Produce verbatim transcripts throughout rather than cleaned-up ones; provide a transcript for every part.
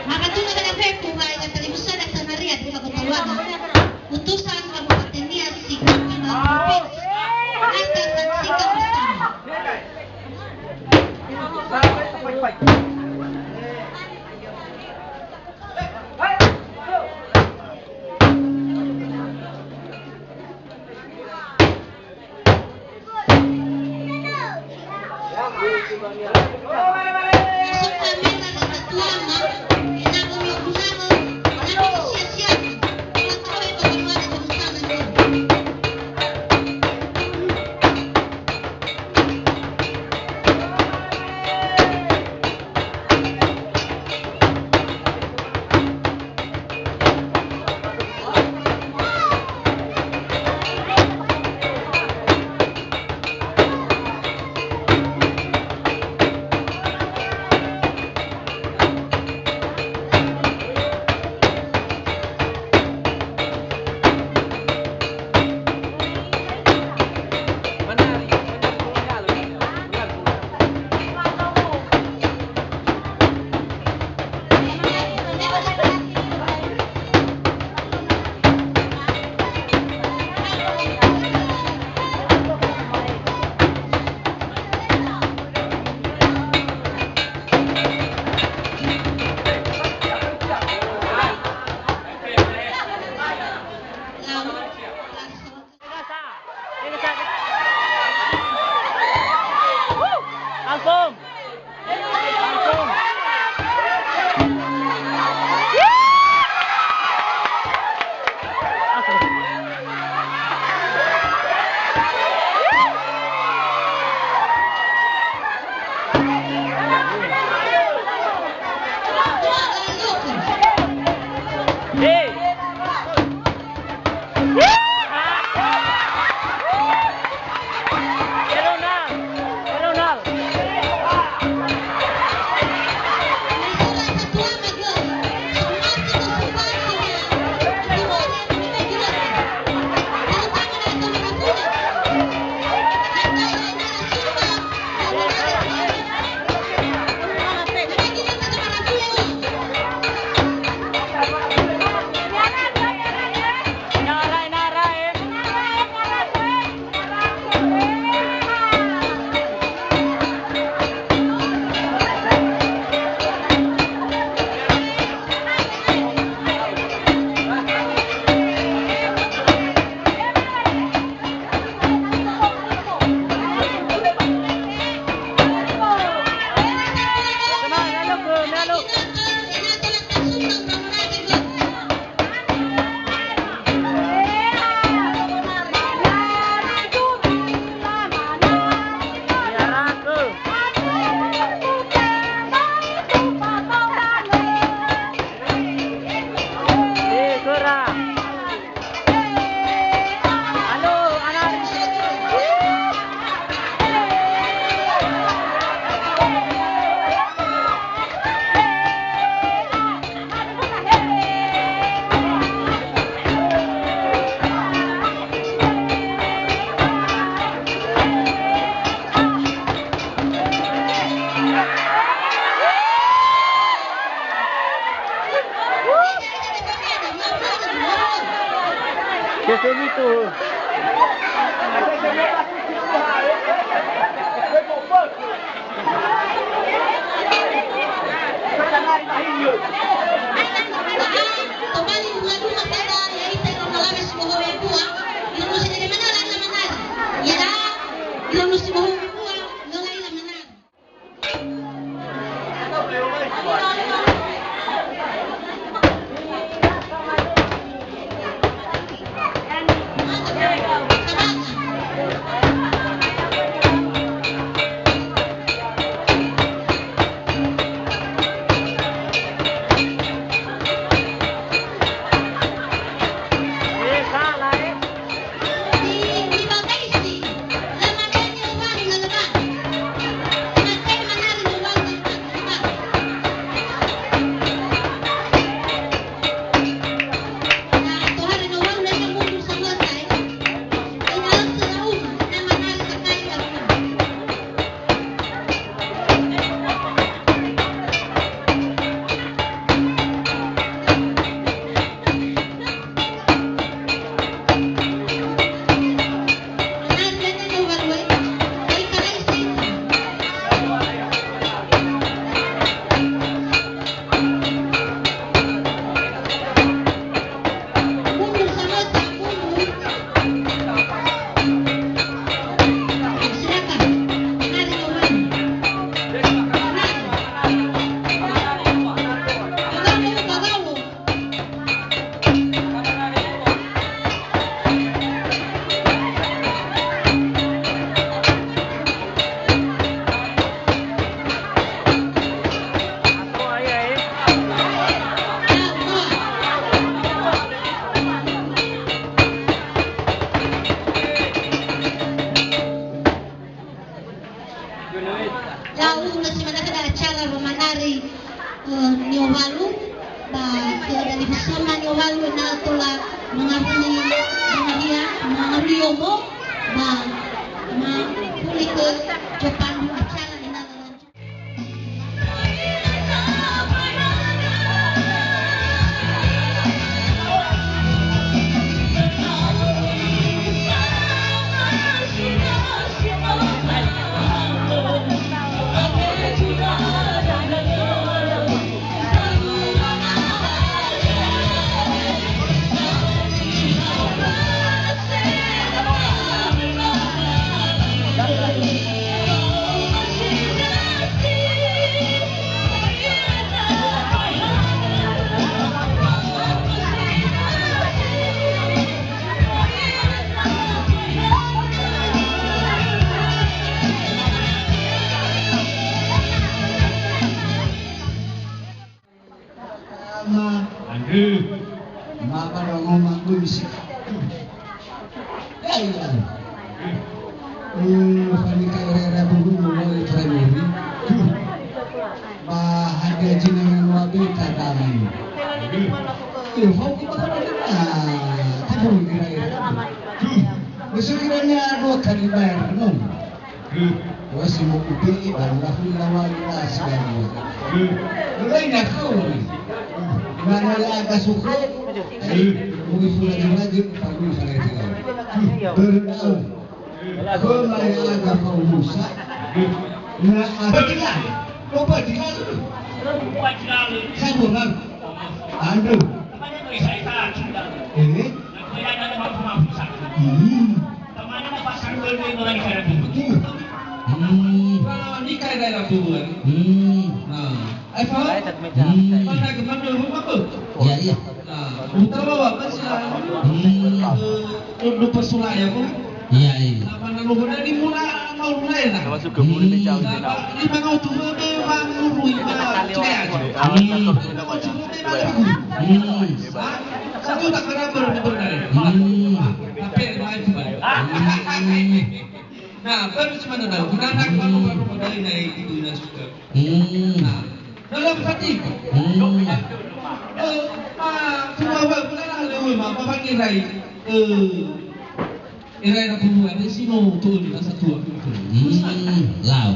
Maka tuga dada fefu, hai dada talifusöda Samaria, dua kota Luaga. Utusan Kabupaten Nias, Sikapi, Marompis. Maka saksikan bersama. Tobali dua-dua pada ya'ita ira nalawe si bohou ebua, ira no sedere mana lala manari. Ya'ira ira no si bohou ebua, no laila manari. Lau na si manakada acara wamanari, eh, niowalu, ba, eh, dari bersama niowalu na tola mengahuli, mengaria, mengahuli omo, ba, ma, huli ke jopandu acara ina lanjut. Andrö. Mama dong ngomong gue bisa. Ya, iya. Eh, panika ere-ere bulu mulai primary. Ba hadia jinengan wabe tadangan. Iya, mau kita pada dengar. Tapi ere-ere. Besok kiranya dua kali bayar, no? Wa si mo'ube'e ba lafuli lawali la si galua. Mulai na khou ni. Mana la aga suko. Mui fula juraje, palui fala juraje. Bernau. Khöma ya aga fa'urusa. Na aga tiga. Loba tiga. Sabunan. Andrö. Eh? Hmm. Hmm. Hmm. Nah, eh, Pak? Hmm. Mana gemar dulu, Pak? Iya, iya. Nah, utama, Pak, kan sila, hmm, eh, lu-, lupa suraya, Pak? Iya, iya. Nah, mana lu benar di mula, mau mulai, nah. Termasuk ke murid, hmm, jauh, nah, Pak, ini memang tuh, memang guru, ini, Pak, cuma aja. Hmm. Memang tuh, memang guru. Hmm. Satu tak kenapa benar-benar. Hmm. Tapi yang lain cuma. Hmm. Nah, baru cuma ada. Guna anak baru, baru modal naik di dunia suka. Hmm. Nah, dalam hati. Hmm. Eh, ma, cuma apa, guna anak lewat, ma, apa panggil naik? Eh, era-era pemula, di sini, tuh, di masa tua. Hmm, lau.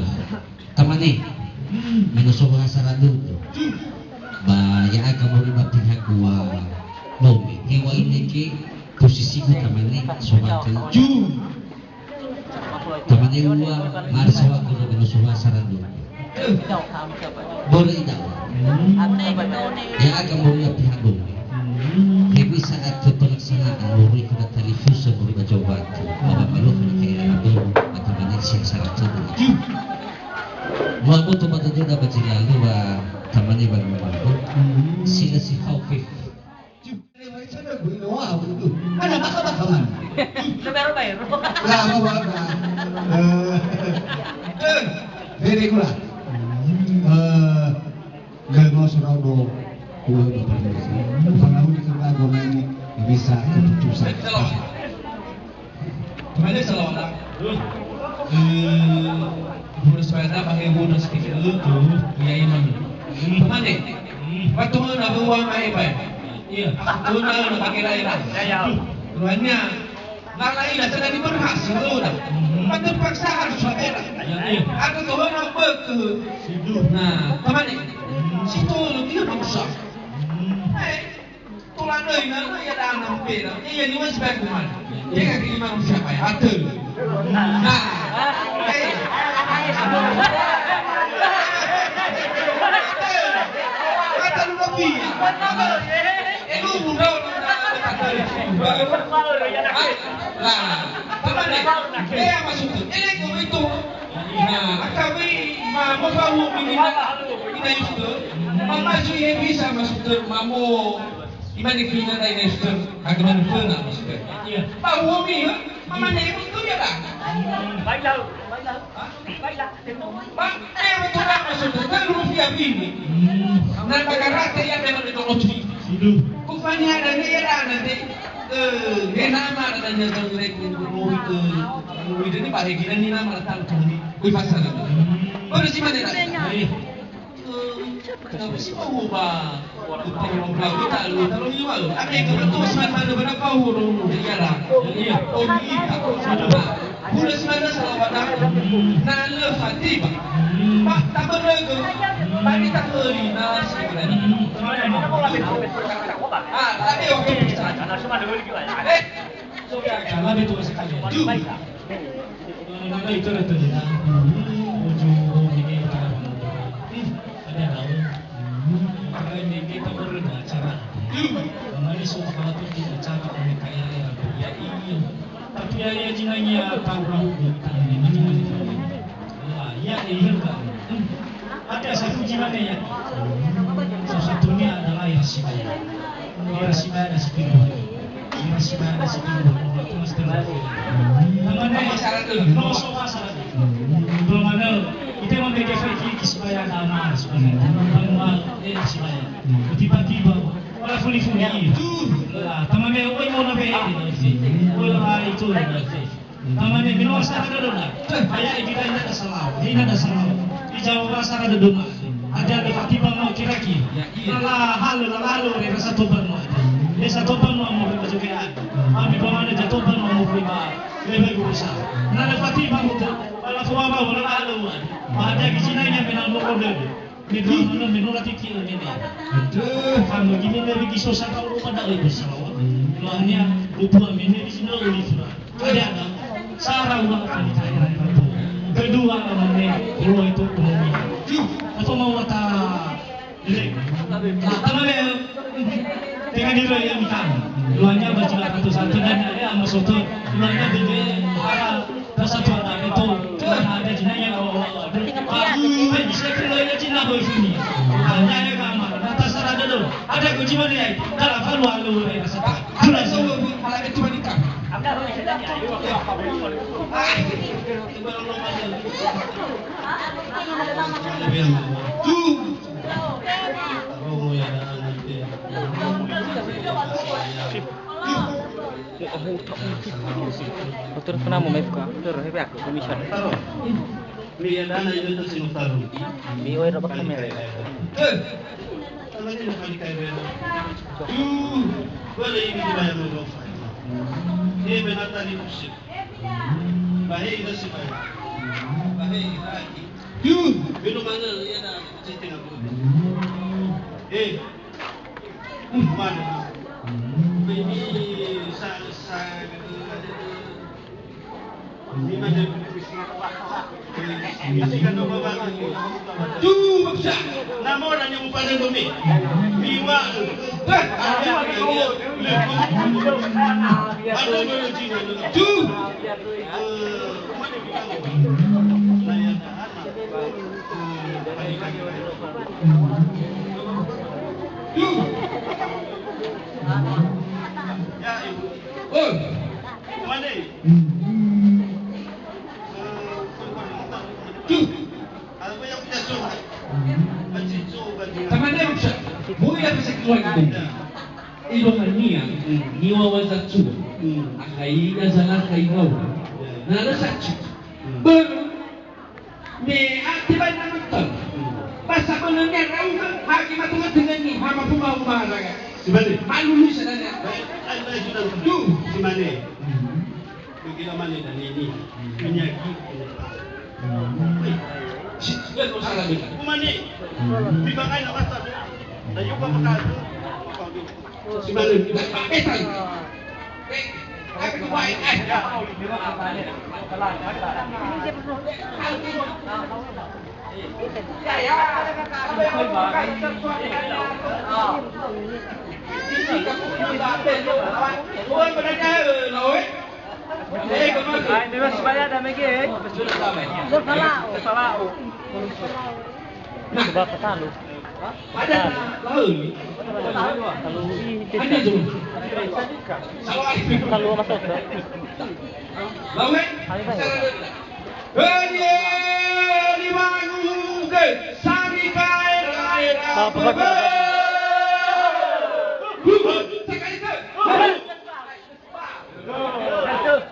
Tamane, hmm, me no so bahasa Radutu. Ba ya'aga moroi ba pihak wa Lome. Hewa ineke, Posisigu tamane sobatö. Ju. Tamane ua mari sobatö, no sobatö sarando. Börö ida'a. Ya'aga moroi pihak dong. Hewisa atö pelaksanaan moroi khöda talifusö moroi ba Jawa Batu. Ba ba malofu na kaya abang atau banyak siang saratu. Ju. Mua boto ba dödöda ba zi lalö wa tamane ba ngomando. Sila si hau fe. Ada bakha-bakha man. Lebero-bero. Lah, bawa, bawa. Eh, eh, very good lah. Eh, gel mau surau do, dua do. Pengawu di kerba gomeni bisa keputusan. Kemana salawat? Eh, guru sepeda pakai guru sedikit dulu tuh, ya imam. Kemana? Waktu mana bawa mai pai? Iya. Tuna na bagi lain. Ya, ya. Ruhanya, na lain lah, sudah diberhas, sudah. Kan terpaksa harus pakai lah. Ya, iya. Ada tuh orang beke. Siduh. Nah, teman ni. Situ lu dia bangsa. Eh, tulah doi na, ya dah nampak lah. Iya, ni masih baik, teman. Dia kaki lima siapa ya? Atau. Nah. Eh. Atau lu lebih. Eh, lu muda, lu muda. Hai, lah, apa ni? Eh, apa maksudnya? Ini kau itu. Nah, akawei ma mofahu minina, ina Yustö. Mamasu ihe bisa maksudnya, mamo. Imane fina da ina Yustö. Agamana föna maksudnya. Iya. Fahu mi, ha? Mamane itu ya dah. Baiklah, baiklah. Hah? Baiklah. Ba, eh, betul lah maksudnya. Kan rupiah bini. Hmm. Nah, bagarate ya dengan itu oci. Siduh. Kufani ada ni ya dah nanti. Eh, he nama ada nanya tahu mereka yang berlobby ke. Berlobby ini Pak Hegi dan ni nama datang ke sini. Wih, pasal. Hmm. Baru si mana dah? Iya. Eh, kenapa sih mau ubah? Utang orang kita lu, kalau ni malu. Ada yang kebetulan semata ada berapa huruf? Iyalah. Iya. Oh, kita. Sudah. Hulö si manö salawat. Na lö fatiba. Ba tabörögö. Ba taböri na si manö. Ah, tapi waktu bisa. Eh. Salah itu sekali. Ju. Maka itu rata-rata. Uju, ini, ada tahu. Karena ini kita berdua acara. Kemarin semua kalau tuh acara kami kayak ya, iya. Tapi ya, ya, jinanya tahu rahu, tahu ini, macam-macam. Wah, ya, iya, kan. Ada satu jinanya ya. Salah satunya adalah ya, si Bayar. Ira si Bayar na si Pinggul. Ira si Bayar na si Pinggul. Itu mas terus. Namanya no so pasal. Belum ada. Itu mau bikin fake si Bayar na mas. Belum ada si Bayar. Tiba-tiba wala fuli-fuli. Tuh. Lah, teman dia, oi, mau nabe ini. Oi, lah, itu. Tamane, mino sara dödöna. Aya ibida ina da salawa, ina da salawa. Ijawa sara dödöna. Ada ada fatiba mau kiraki. Lala halö, lala halö, re rasa toba mau ada. Rasa toba mau mau rasa juga ada. Ami pamane jatoba mau mau riba. Lebe gurusa. Na ada fatiba mau tu. Lala toba mau lala halö. Ada gijina nya menang mau kode. Mendrua manö, mendrua tiki mene. Aduh, kamu gini dari kiso saka rumah dah ibu salawa. Luahnya, lupa mene di sini lagi sudah. Ada ada. Sara uang kami kaya. Kedua mene, kedua itu ekonomi. Atau mau kata, nah, teman ya, dengan diri yang ikan. Luahnya baca satu satu dan ada sama soto. Luahnya bebe, para Persatuan Nahdlatul Ulama ada jinanya kalau Allah ada. Aku bisa kira ya Cina boy sini. Hanya ya kama. Mata sara dödö. Ada kunci mana ya? Dalam halu halu ya. Ada solo pun malah itu wanita. Tuh. Dokter, pernah mau main buka? Dokter, hebat aku, commission. Mi ya dana itu tu sinu taru. Mi oi, dapat kamera. Eh, tangan ini kali kayak beda. Tuh, boleh ini dibayar mau. Ini benar tadi musik. Bahaya ini sih, bahaya. Bahaya ini lagi. Tuh, belum mana, ya dah, cicing aku. Eh, Mana? Ini sa-, Tu, baksa. Na mora ni umpana domi. Miwa. Bah, ada yang dia. Ada yang dia. Tu. Eh, mana kita? Nah, ya. Tu. Ya, Ibu. Oh. Mana? Tamane, bui la bisa keluar gitu. Ilongania, niwa waza cua. Akhai ya zala khai kau. Na ada saksi. Bang, me ati bana nonton. Basa bana ne rau, hagi matu dengan ni, hama puma umara. Sebalik. Malu ni sadana. Baik, anda sudah. Duh, si mane. Bagi lamane dan ini menyakiti. Wih, si, si, si, salah ni. Umane. Di bagai nak patah. Dan juga patah. Si mana? Betan. Eh, aku tuh baik, eh. Hai, bebas bayar dah, Megi, eh. Berpalau. Berpalau. Nah. Coba petalu. Ada lalu. Kalau ini, kalau masuk ke. Lawe. Ayo, ayo. Henie ni wangu ke sari kae rae. Nah, apa, apa, apa? Sekali ke.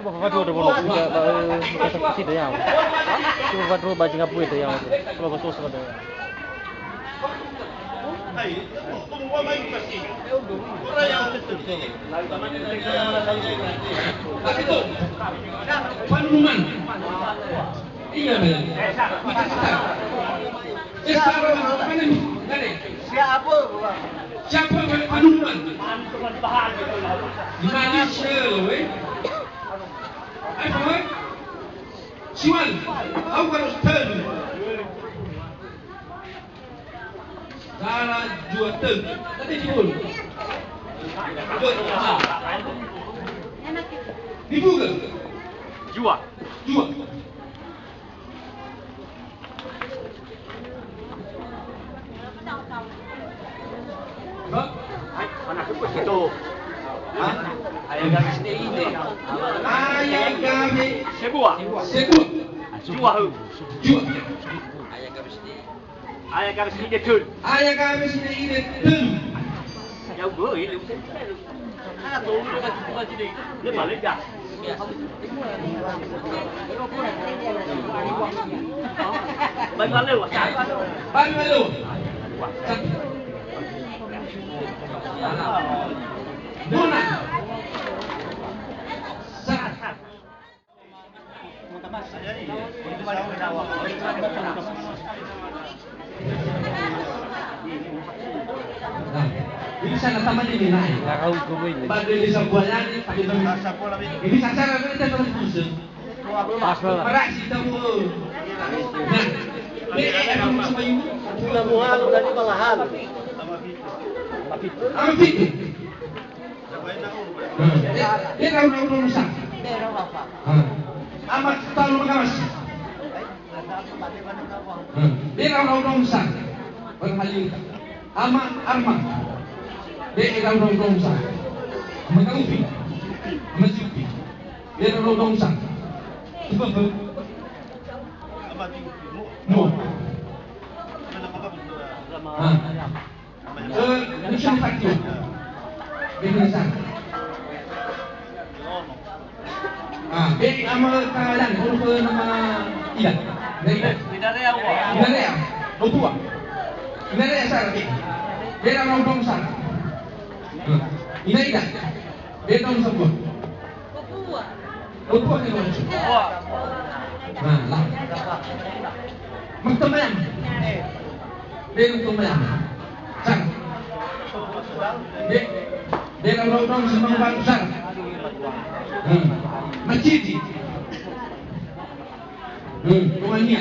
Coba apa dua, dua, dua, tiga, eh, tiga, satu, satu, ya. Coba apa dua, bajing apa itu, ya. Coba apa dua, coba dua. Panuman. Iya, benar. Maka kita. Eh, sabar, mana nih? Nggak ada. Siapa? Siapa, Panuman? Di Malaysia, loh, eh. Ayo, eh. Siwan, aku harus tell. Dara jua tö. Tadi jibun. Jua. Dibuka. Jua. Jua. Hah? Mana hukus itu? Hah? Ayah gawe sendiri ini. Ayah gawe. Sebuah. Sebuah. Jua. Jua. Ayah gawe sendiri. Ayah gawe sini dia tun. Ayah gawe sini dia tun. Ya, gue ini. Dia balik dah. Balik, balik. Balik, balik. Mona. Saat. Nah, ini sana taman ini naik. Nggak tahu gue ini. Pada desa Buayani, pada desa ini sacara kita terus. Pas, Pak. Merasi tahu. Nah, B E F cuma ini. Sudah muhal dari malahan. Tapi. Tapi. Hmm. Eh, dia tahu, tahu, tahu, Musa. Hmm. Amat tahu, Musa. Hmm. Dia tahu, tahu, tahu, Musa. Berhalil. Amat Arma. Dia tahu, tahu, tahu, Musa. Amat Ufi. Amat Ufi. Dia tahu, tahu, tahu, Musa. Sebab, sebab. Mu. Ha. Eh, Musa Fatio. Dia Musa. Ah, be ama kalan, urus nama ida. Dari ida. Ida rea. Ida rea. Dua. Ida rea sara. Dia nama urus sara. Hmm. Ida ida. Dia tahu semua. Upuh ni, Bang. Nah, lah. Mengtemayang. Dia mengtemayang. Sang. Dia, dia daun-daun semua bangsa. Hmm. Masjid. Hmm. Rumahnya.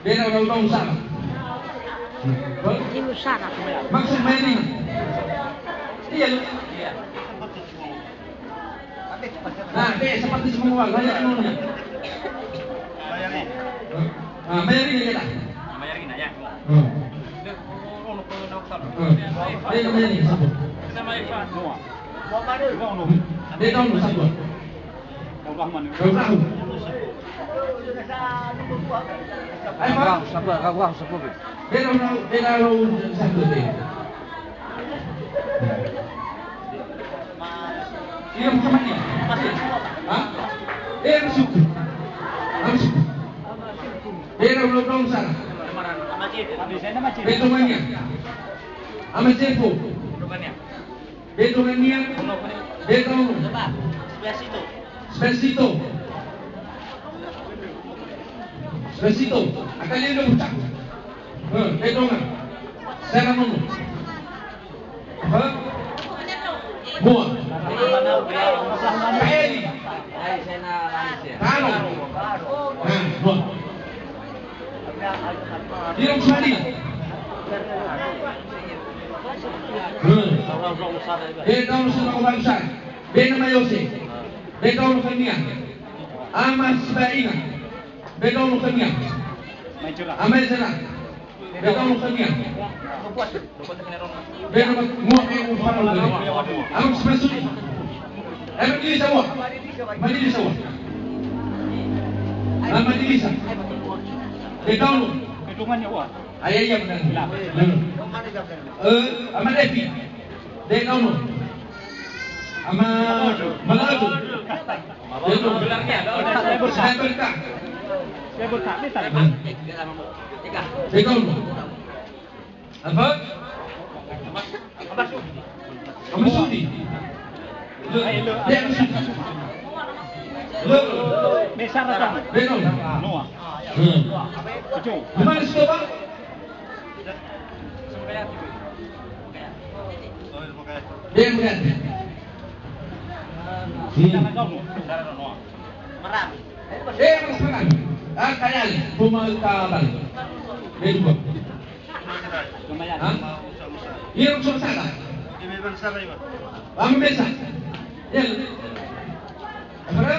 Beda undang-undang usaha. Ini usaha. Maksud main ini. Iya. Nah, deh, seperti semua, banyak nonnya. Bayari. Ah, bayari ya, kita. Bayari ya. Hmm. Hmm. Deh, bayari, satu. Deh, tahun satu. Daurahman. Daurahman. Ayo, Pak. Sabar, sabar, sabar. Beda undang-, beda undang-undang satu, deh. Iya, bukan mania. Hah? Eh, harus syukur. Harus syukur. Beda undang-undang sana. Betul mania. Ama Jefo. Betul mania. Betul. Spesito. Spesito. Akan dia udah bucak. Eh, betul. Saya mau. Hah? Mua. Kaeli. Tano. Nah, mua. Ira Usmani. Hmm. Eh, tahun sama orang besar. Bena Mayose. Bena Mayose. Ama Sibaina. Bena Mayose. Ama Zena. Beta mau tanya. Beta mau mua ke mau fara. Aku masuk. Eh, Madilisa mua. Madilisa mua. Ah, Madilisa. Beta mau. Ayah, iya, benar. Eh, Ahmad Efi. Beta mau. Ama Malajo. Betul. Gelarnya, ada, ada. Saya berkah. Saya berkah, betul. Betul. Apa? Ama Sudi. Dia Ama Sudi. Lo. Besar datang. Betul. Noah. Hmm. Betul. Di mana situ, Pak? Dia melihat. Hmm. Merang. Eh, Mas Fernando. Ah, kayali, pemain kabal. Dia juga. Hah? Iya, Mas Fernando. Bang Besa. Ya. Apa?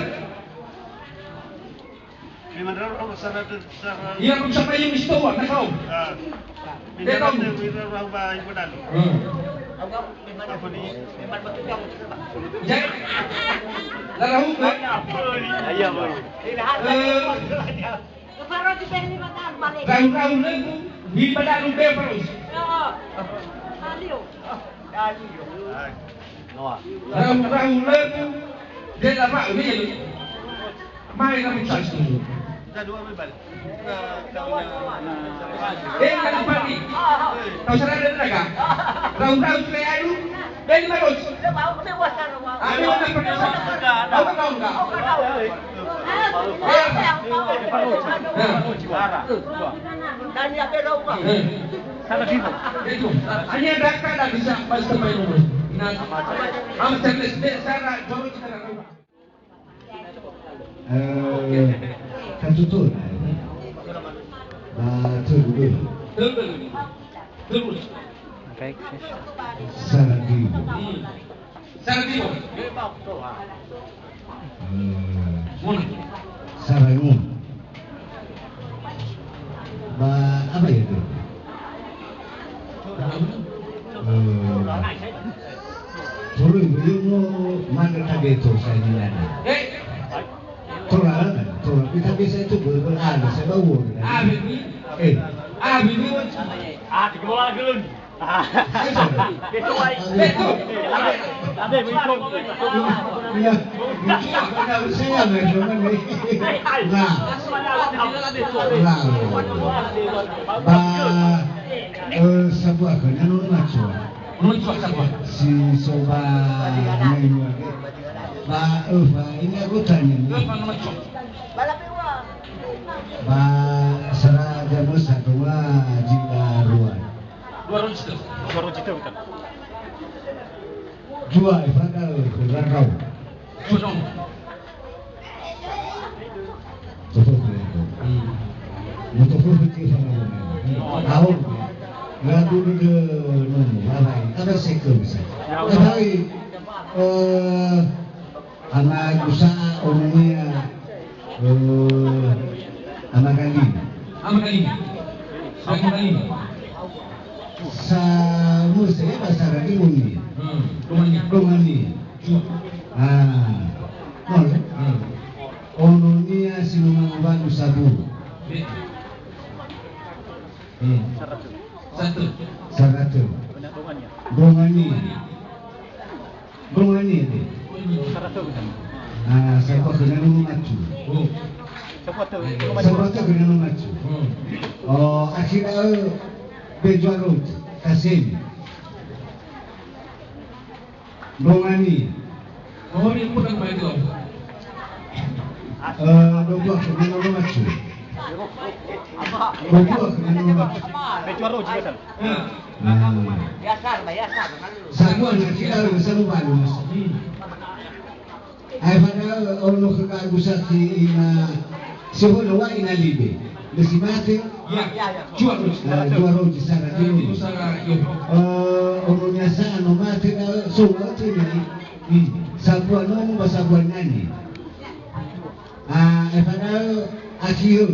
Iya, Mas Fernando. Iya, Mas Fernando. Ah. Dia tahu. Dia tahu. Hmm. Jadi, larahu, Pak. Iya, Pak. Eh, rahu-rahu lebu, di pada lube terus. Rahu-rahu lebu, dia lama, ini. Mai na musa situ. Kita dua bebal. Eh, kan apa ni? Tahu sana ada naga? Rahu-rahu saya ayu. Dari mana? Ah, dia mana pernah? Tahu kan enggak? Eh, apa? Nah. Itu. Hanya daka dah bisa bahasa Bayu. Nah, sama Charles, dia sana, jauh kita dah. Eh, kan tutur. Ba, tutur. Baik, sis. Saradi. Saradi. Eh, Sarangu. Ba, apa ya itu? Eh, Toroi, beliau mau mana kageto saya di mana? Eh. Tora, tora. Kita biasa itu ber-, ber-, anu, saya bawa. Ah, bini. Eh. Ah, bini. Ah, tiga bola gelun. Ah. Eh, sorry. Betul, baik. Betul. Ada, ada, betul. Iya. Itu apa, nggak usah ya, Bang, cuman nih. Nah. Nah. Ba, eh, sabuah kan, anu, maco. Muncul sabuah. Si soba, nah, ini lagi. Ba, eh, ba, ini aku tanya nih. Eh, ba, muncul. Ba, sara jamu satu, wah, jika ruan. Dua ratus juta. Dua ratus juta, betul. Dua, eh, pada, eh, ragau. Dua tahun. Betul, betul. Hmm. Betul, Aono. Lagu dödö nono, awai, awai sekö bisa. Awai, eh, Ama Gusa'a ononia, eh, Ama Galina. Ama Galina. Ama Galina. Sa mese ya bahasa Galina. Hmm. Dongania. Dongania. Cua. Ah. Mole. Hmm. Ononia si no mangowalu sabu. Be. Hmm. Saratu. Saratu. Dongania. Dongania de. Ah, sambua khöna nono macu. Oh. Sambua khöna nono macu. Hmm. Oh, akhir, eh, Bejuarot, Kasemi. Dongania. Oh, ini bukan baik loh. Eh, dua buah khöna nono macu. Dua buah khöna nono macu. Bejuarot juga kan? Ya. Nah. Sambua na kita, sambua baru, Mas. Hmm. Ae fada ono khö Kak Agus Sakhi ina, si hono wa ina libe. Lesi mate. Ya. Juarot. Ah, Juarot sara dulu. Sara, yo. Eh, ononia sa no mate, eh, so mate ni. Hmm. Sambua nono ba sambua nani. Ah, ae fada, eh, akhi, eh,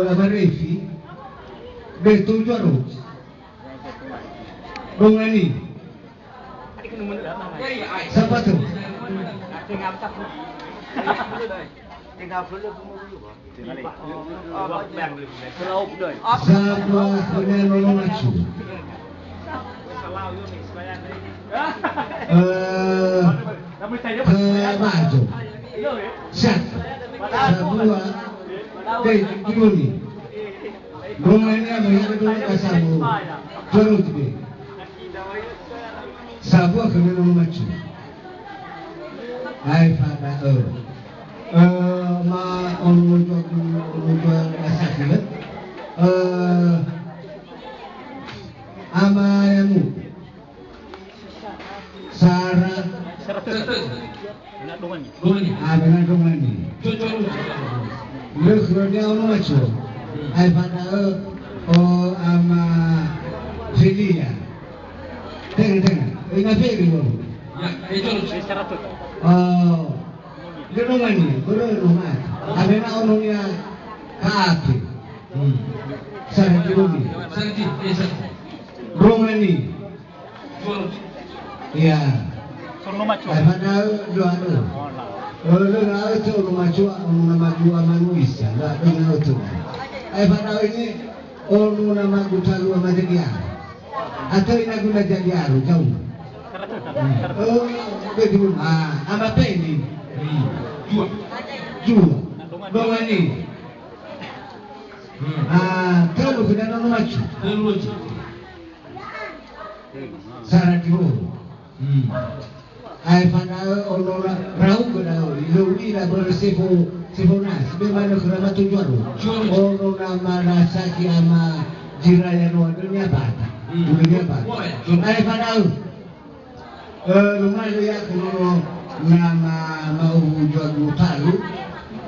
Ama Refi. Beto Juarot. Dongania. Sapatu. Sambua khöna nono macu. Eh, khö Bajo. Siap. Sambua. Deh, Juni. Dongania melihat dulu kasamu. Terus be. Sambua khöna nono macu. Ae fada, eh. Eh, ma ono jua, ono jua asakile. Eh, Ama Yamu. Sara. Sara. Ah, mena Dongania. Lö khönia ono macu. Ae fada, eh, o Ama Felia. Tenga, tenga. Ina Feli, wo. Oh. Lö Dongania, börö no ma. Amena ononia Ka'ate. Hmm. Sara Dongania. Dongania. Iya. Ae fada, eh, dua, dua. Oh, lö na ötö ono macu, ono na magu Ama Nuisa. Dua, dua na ötö. Ae fada ini, ono na magu talu Ama Jagiaro. Atau ina guna Jagiaro, jauh. Hmm. Oh, betul. Ah, Ama Peni. Hmm. Jua. Jua. Dongania. Hmm. Ah, tölu khönia nono macu. Tölu macu. Sara di ho. Hmm. Ae fada, eh, ono na raugö da'ö, lö u'ila börö sefo, sefo nasi, be manö khöra mato Juarot. Ono na marasa ki Ama Jiraya no andrö niabata. Hmm. Ulo niabata. Ae fada, eh, eh, numalö ya khö nono na ma, ma'uwu Juarot talu,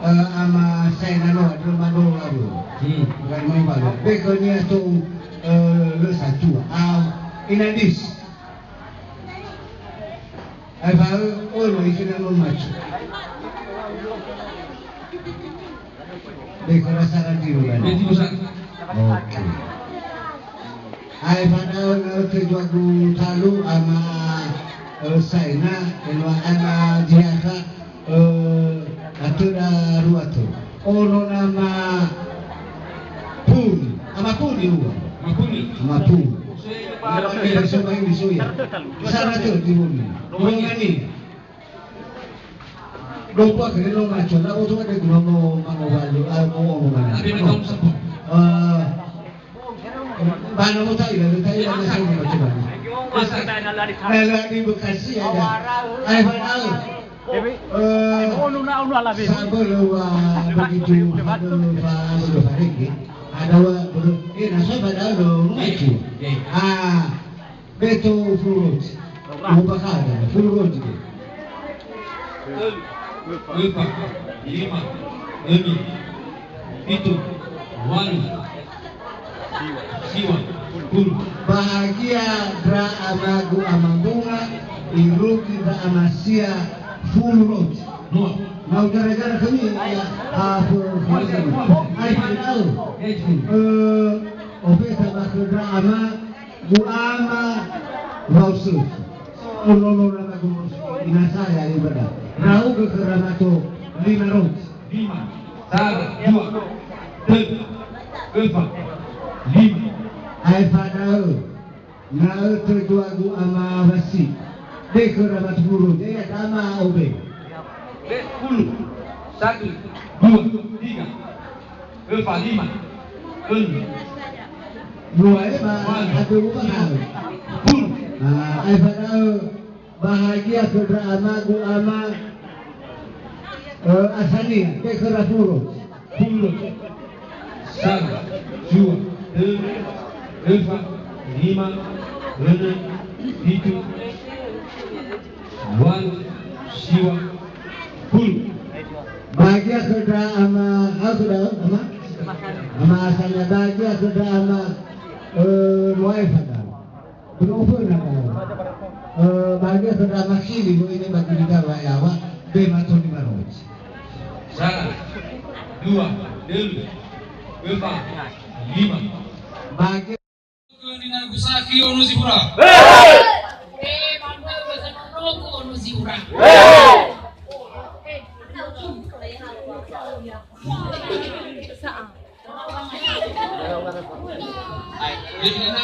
eh, Ama Saina no andrö madola ro. Hmm. Bukan mau balo. Be khönia tou, eh, lö satua. Ah, Inadis. Ae fada, eh, ono ikhöna nono macu. Be khöra sara diro kan? Be diro sa. Oke. Ae fada, eh, na ötö Juarot talu Ama, eh, Saina, enoa Ama Jiaka, eh, atö darua tö. Ono na Ama Puni. Ama Puni ua. Ama Puni. Ama Puni. Ama Puni. Sara tö di Puni. Dongania. Dua buah khönia nono macu. Na oto ada guna mo mangowalu, ah, mo ono mana. Eh, Bana mo ta'ila, ta'ila na saya baca bana. Na lö di Bekasi ada. Ae fada. Dewi, eh, ono na, ono ala, Dewi. Sabar wa begitu, ada wa, ada wa, eh, na saya fada lo, itu. Ah, Beto fulu roti. Umbakada, fulu roti. Empat, lima, enam, pitu. Walu. Siwa. Puluh. Bahagia ndra amagu ama mbunga, irugi ndra amasia fulu rozi. Mua. Mau gara-gara kami ya, ha, fu-, fu-, ai, ai, au. Eh, fu. Eh, ofeta bakal ndra amagu ama Wausu. Lolo amagu Wausu. Ina saya ibadah. Rau ke keramato lima rozi. Lima. Sara, dua, tölu, öfa, lima. Aefa da'ö, na ötö duagu ama Wasi, de khöra matufulu, de ya dama obe. De fulu, satu, dua, tiga, öfa, lima, önö. Dua, eh, ma, satu, dua, satu. Fulu. Ah, aefa da'ö, Bahagia khö ndra amagu ama, eh, Asania, ke khöra fulu. Fulu. Sara, dua, tölu, öfa, lima, önö, fitu, walu, siwa, fulu. Bahagia khö ndra ama, ah, khö ndra ama? Ama Asania, bahagia khö ndra ama, eh, Muaefa. Belum pernah tahu. Eh, bahagia khö ndra ama Kili, bu ini bagi kita wa yawa, be mato lima rozi. Sara, dua, tölu, öfa, lima. Bahagia. Nina Gusaki ono zihura. Eh, Mama Gusaki ono zihura. Jadi, nina